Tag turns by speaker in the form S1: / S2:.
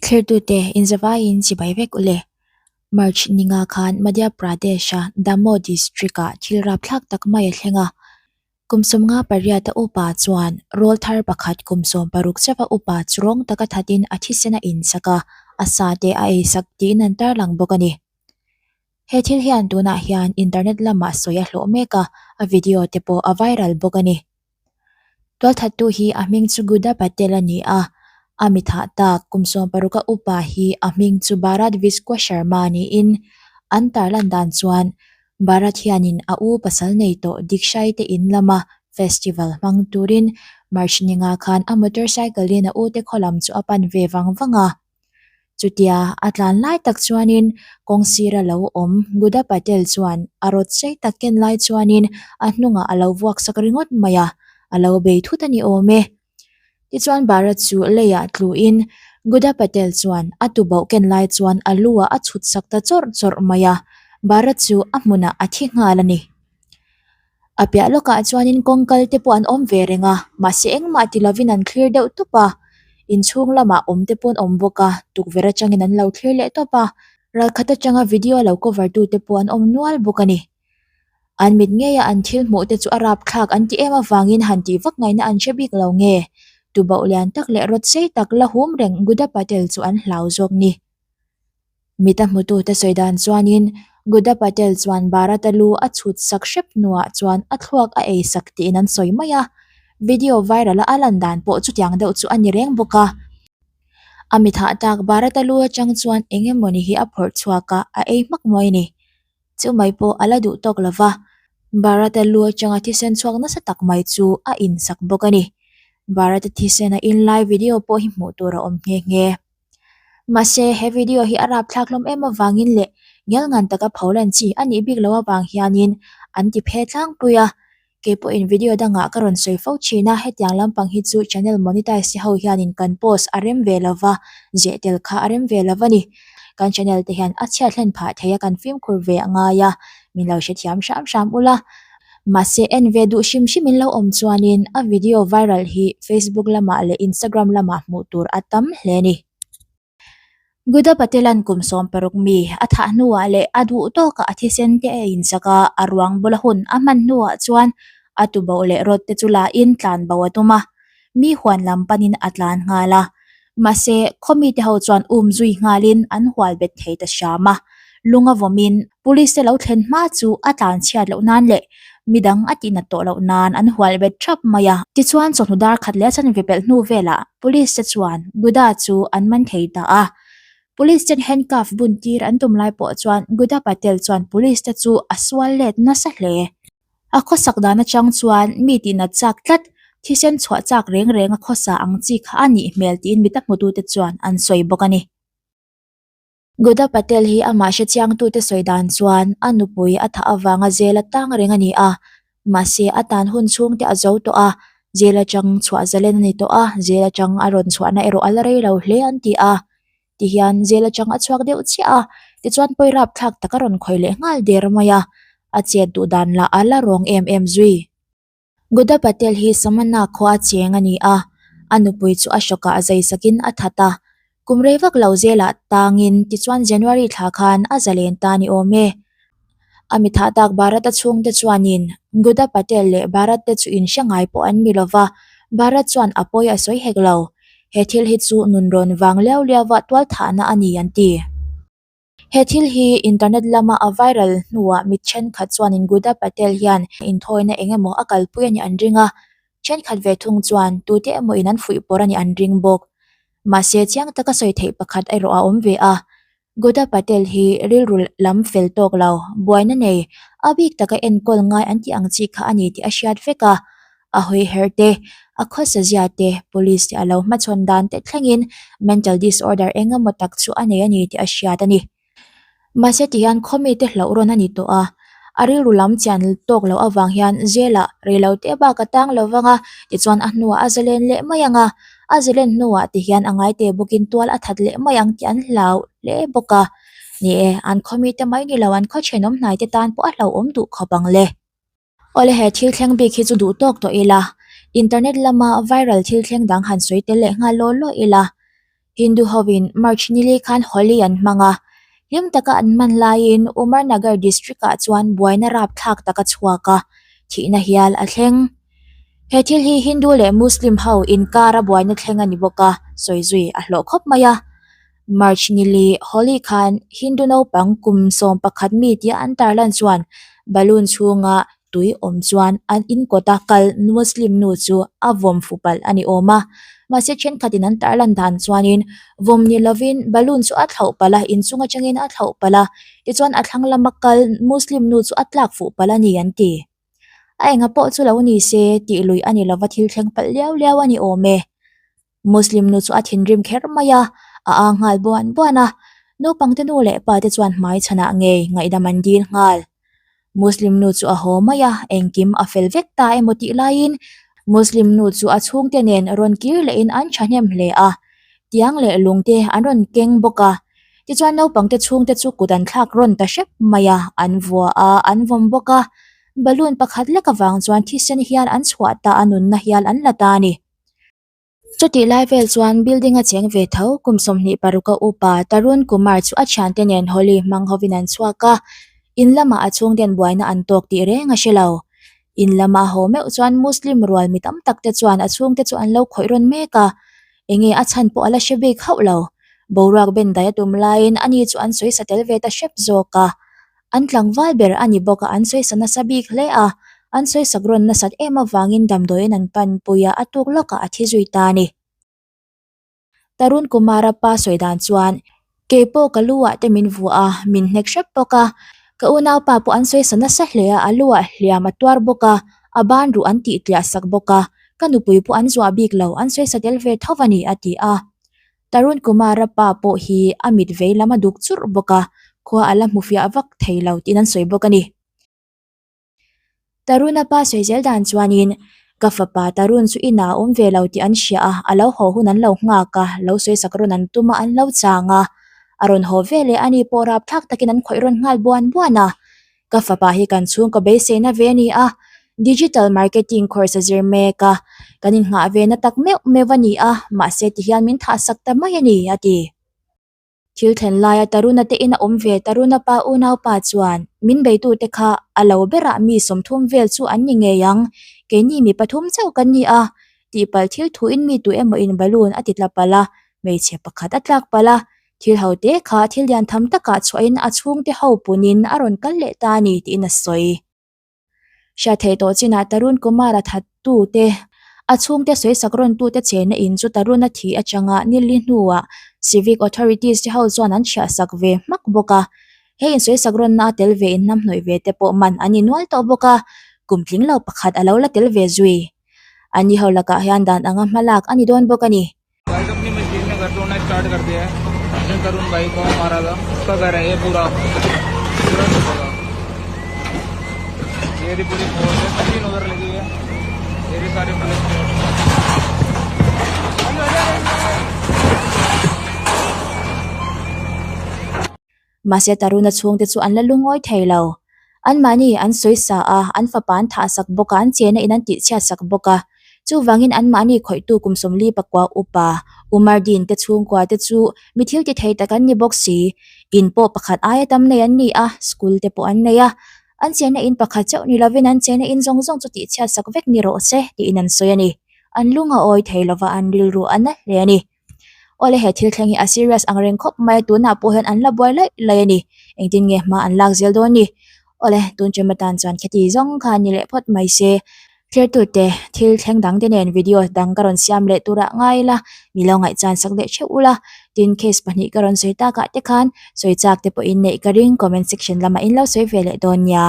S1: Thlirtute inzavaiin chibai vek u le. March ninga khan Madhya Pradesh-a Damoh district-ah thil rapthlak tak mai a thleng a. Kum 58 a upa chuan rawlthar pakhat kum 16 chauha upa chu rawng taka thatin a thisen a insak a, a sa te a eisak tiin an tarlang bawk a ni. He thil hian tunah hian internet lamah sawi a hlawh mek a, a video te pawh a viral bawk a ni. Tualthattu hi a hming chu Guda Patel a ni a, a mi thah tak kum 16 a upa hi a hming chu Bharat Vishwa Sharma niin an tarlan dan chuan Bharat hianin a u pasal nei tawh Dikshai te in lama festival hmang turin March ninga khan a motorcycle in a u te khaw lam chu a pan ve vang vang a. Chutia a tlan lai tak chuanin kawng sira lo awm Guda Patel chuan a rawt sei tak ken lai chuanin a hnungah a lo vuak sak ringawt mai a, a lo bei thut a ni awm e. Tichuan Bharat chu leiah tluin Guda Patel chuan a tuboh ken lai chuan a lu ah a chhut sak ta chawrh chawrh mai a, Bharat chu a hmunah a thi nghal a ni. A piah lawkah chuanin kawng kal te pawh an awm ve reng a, mahse engmah ti lovin an thlir deuh tawp a, inchhung lamah awm te pawh an awm bawk a, tukverh atangin an lo thlir leh tawp a, ralkhat atanga video lo cover tu te pawh an awm nual bawk a ni. An mit ngeia an thil hmuh te chu a rapthlak an ti em avangin han tih vak ngaihna an hre bik lo nge, tuboh lian tak leh rawt sei tak la hum reng Guda Patel chu an hlau zawk ni. Mita hmutute sawi dan chuanin Guda Patel chuan Bharata lu a chhut sak hrep hnuah chuan a thluak a ei sak tiin an sawi mai a, video viral a a lan dan pawh chutiang deuh chu a ni reng bawk a. A mi thah tak Bharata lu atang chuan eng emawni hi a phawrh chhuak a, a ei hmak mawi a ni. Chu mai pawh a la duh tawk lo va, Bharata lu atanga thisen chhuak nasa tak mai chu a insak bawk a ni. Bharata thisen a inlai video pawh hi hmuh tur a awm nghe nghe. Mahse, he video hi a rapthlak hlawm em avangin leh ngelngan taka pholan chi a nih bik loh avang hianin an ti phe tlangpui a. Kei pawhin video dangah ka rawn sawi fo thin a, hetiang lampang hi chu channel monetize te ho hianin kan post a rem ve lo va, zeh tel kha a rem ve lo a ni. Kan channel te hian a chhiat hlen phah thei a, kan fimkhur ve a ngai a, min lo hrethiam hram hram ula. Mahse, en ve duh hrim hrim in lo awm chuanin a video viral hi Facebook lamah leh Instagram lamah hmuh tur a tam hle a ni. Guda Patel-a'n kum 16 mi a thah hnuah leh a duh tawkah a thisen te a insak a, a ruang bula hun a hman hnuah chuan a tuboh leh rawt te chu lahin tlan bo a tum a, mi huan lam panin a tlan nghal a. Mahse, khaw mite ho chuan um zui nghalin an hual bet thei ta hram a. Lung a vawmin police te lo thlen hma chu a tlan chhiat loh nan leh midang a tihnat tawh loh nan an hual bet thap mai a. Tichuan chawhnu dar khat leh a chanve pelh hnu velah police te chuan Guda chu an man thei ta a. Police ten handcuff bun tir an tum lai pawh chuan Guda Patel chuan police te chu a sual let nasa hle. A khawsak dan atang chuan mi tihnat chak tlat, thisen chhuah chak reng reng a khawsa ang chi kha a nih hmel tiin mita hmutute chuan an sawi bawk a ni. Guda Patel hi amah hrechiangtute sawi dan chuan a nupui a thah avanga jail a tang reng a ni a, mahse a tan hun chhungte a zo tawh a, jail atang chhuah zalen a ni tawh a, jail atang a rawn chhuahna erawh a la rei lo hle an ti a. Tihian jail atang a chhuak deuh chiah a, tichuan pawi rapthlak tak a rawn khawih leh nghal der mai a, a chet duh dan lah a la rawng em em zui. Guda Patel hi Samana khua a cheng a ni a, a nupui chu a hrawkah a zai sakin a that a, kum rei vak lo zelah tangin tichuan January thla khan a zalen ta ni awm e. A mi thah tak Bharat-a chhungte chuanin Guda Patel leh Bharat te chu inhre ngai pawh an ni lova, Bharat chuan a pawi a sawi hek lo. He thil hi chu nunrawn vang liau liauva tualthahna a ni an ti. He thil hi internet lama a viral hnuah mi thenkhat chuanin Guda Patel hian inthawina eng emaw a kalpui a nih an ring a, thenkhat ve thung chuan tute emaw in an fuih pawr a nih an ring bawk. Mahse chiang taka sawi theih pakhat erawh a awm ve a, Guda Patel hi rilru lam fel tawk lo, buaina nei, a bik taka enkawl ngai an tih ang chi kha a ni tih a hriat vek a. A hawi her te, a khawsa zia te, police te a lo hmachhawn dan te thlengin mental disorder eng emaw tak chu a nei a ni tih a hriat a ni. Mahse tihian khawmi te hlauh rawn a ni tawh a, a rilru lam chian tawk loh avang hian jail ah reilote bak a tang lo vang a, tichuan a hnuah a zalen leh mai ang a, a zalen hnuah tihian a ngaite bawkin tual a that leh mai ang tih an hlau hle bawk a. Ni e, an khawmi te mai ni lo an khaw thenawm hnai te tan pawh a hlauhawm duh khawp ang le. Awle he thil thleng bik hi chu duh tawk tawh ila, internet lama viral thil thleng dang han sawi tel leh nghal law law ila. Hindu hovin March nili khan Holi an hmang a, hlim taka an hman laiin Umarnagar district-ah chuan buaina rapthlak tak a chhuak a, thihna hial a thleng. He thil hi Hindu leh Muslim ho inkara buaina thleng a ni bawk a, sawi zui a hlawh khawp mai a. March nili Holi khan Hindu naupang kum 11 mi tia an tarlan chuan balloon chhunga tui awm chuan an inkawta kal Muslim nu chu a vawm fu palh a ni awm a. Mahse thenkhatin an tarlan dan chuanin vawm ni lovin balloon chu a thlauh palh a, inchung atangin a thlauh palh a, tichuan a thlang lama kal Muslim nu chu a tlak fuh palh a ni an ti. A enga pawh chu lo ni se tih lui a ni lova thil thleng palh liau liau a ni awm e. Muslim nu chu a thinrim kher mai a, a ang nghal buan buan a. Naupangte nu leh pa te chuan hmai chhanah ngei ngaihdam an dil nghal. Muslim nu chu a haw mai a, engkim a fel vek ta emaw tih laiin Muslim nu chu a chhungte nen rawn kir lehin an thahnem hle a. Tiang leh lung te an rawn keng bawk a. Tichuan naupangte chhungte chu kut an thlak rawn ta hrep mai a, an vua a, an vawm bawk a. Balloon pakhat lek avang chuan thisen hial an chhuah ta a, nunna hial an la ta a ni. Chutih lai vel chuan building a cheng ve tho, kum 26 a upa Tarun Kumar chu a thiante nen Holi hmang hovin an chhuak a, in lamah a chhungten buaina an tawk tih reng a hre lo. In lama haw meuh chuan Muslim rual mi tam tak te chuan a chhungte chu an lo khawih rawn mek a, enge a chhan pawh a la hre bik hauh lo. Boruak ben dai a tum laiin ani chu an sawi sa tel ve ta hrep zawk a. An tlangval ber a ni bawk a, an sawi sa nasa bik hle a, an sawi sak rawn nasat em avangin damdawiin an panpui a, a tuk lawkah a thi zui ta a ni. Tarun Kumara pa sawi dan chuan, Kei pawh ka lu ah te min vuah a, min hnek hrep bawk a, ka unaupa pawh an sawi sa nasa hle a, a lu ah hliam a tuar bawk a, a ban ruh an tih tliah sak bawk a, ka nupui pawh an zuah bik lo, an sawi sa tel ve tho a ni, a ti a. Tarun Kumara pa pawh hi a mit vei lam a duk churh bawk a, khua a la hmu fiah vak thei lo tiin an sawi bawk a ni. Taruna pa sawi zel dan chuanin, Ka fapa Tarun chu inah a awm ve lo tih an hria a, a lo haw hun an lo nghak a, lo sawi sak rawn an tum a, an lo chang a. A rawn haw ve leh a ni pawh rapthlak takin an khawih rawn nghal buan buan a. Ka fapa hi kan chhungkaw beiseina ve a ni a, digital marketing course a zir mek a, kan innghah ve na tak meuh meuh a ni a, mahse tihian min thahsak ta mai a ni, a ti. Thil thlen laia Taruna te in a awm ve Taruna pa unaupa chuan min beitute kha a lo berah mi 30 vel chu an ni ngei ang, keini mi pathum chauh kan ni a, tihpalh thil thuin mi tu emaw in balloon a ti tla palh a, hmeichhe pakhat a tlak palh a, thil ho te kha thil lian tham takah chhuahin a chhungte ho punin a rawn kal leh ta a ni tiin a sawi. Hriat theih tawh chinah Tarun Kumar-a thattu te, a chhungte sawisak rawntute chenna in chu Tarun-a thih atanga nili hnuah Civic Authorities te ho chuan an chhiahsak ve hmak bawk a. He insawisak rawnna a tel ve inhnamhnawih ve te pawh man an ni nual tawh bawk a, kum tling lo pakhat a lo la tel ve zui. Anni ho lakah hian dan anga hma lak a ni dawn bawk a ni.
S2: भाई अपनी मस्जिद में घर तोड़ना स्टार्ट कर दिया है जो तरुण भाई को मारा था उसका घर है ये पूरा पूरा टूटेगा ये रही पूरी फोर्स है मशीन उधर लगी है ये रही सारी police force.
S1: Mahse Taruna chhungte chu an la lungawi thei lo. Anmahni an sawi sa a, an fapa an thah sak bawk a, an chena in an tihchhiat sak bawk a. Chuvangin anmahni khawihtu kum 44 upa Umar Din te chhungkua te chu mi thil ti thei tak an ni bawk si. In pawh pakhat aia tam nei an ni a, school te pawh an nei a. An chena in pakhat chauh ni lovin an chena in zawng zawng chu tihchhiat sak vek ni rawh se tiin an sawi a ni. An lung a awi thei lova an rilru a na hle a ni. Awle he thil thleng hi a serious ang reng khawp mai a tunah pawh hian an la buai laih laih a ni engtin nge hma an lak zel dawn ni awle tun ṭem atan chuan kheti zawng kha an ni leh phawt mai se thirtute thil thleng dang te nen video dang ka rawn siam leh turah ngai ila mi lo ngaihchan sak leh theuh ula tin case pahnih ka rawn sawi takah te khan sawi chak te pawhin neih ka ring comment section lamah in lo sawi ve leh dawn nia.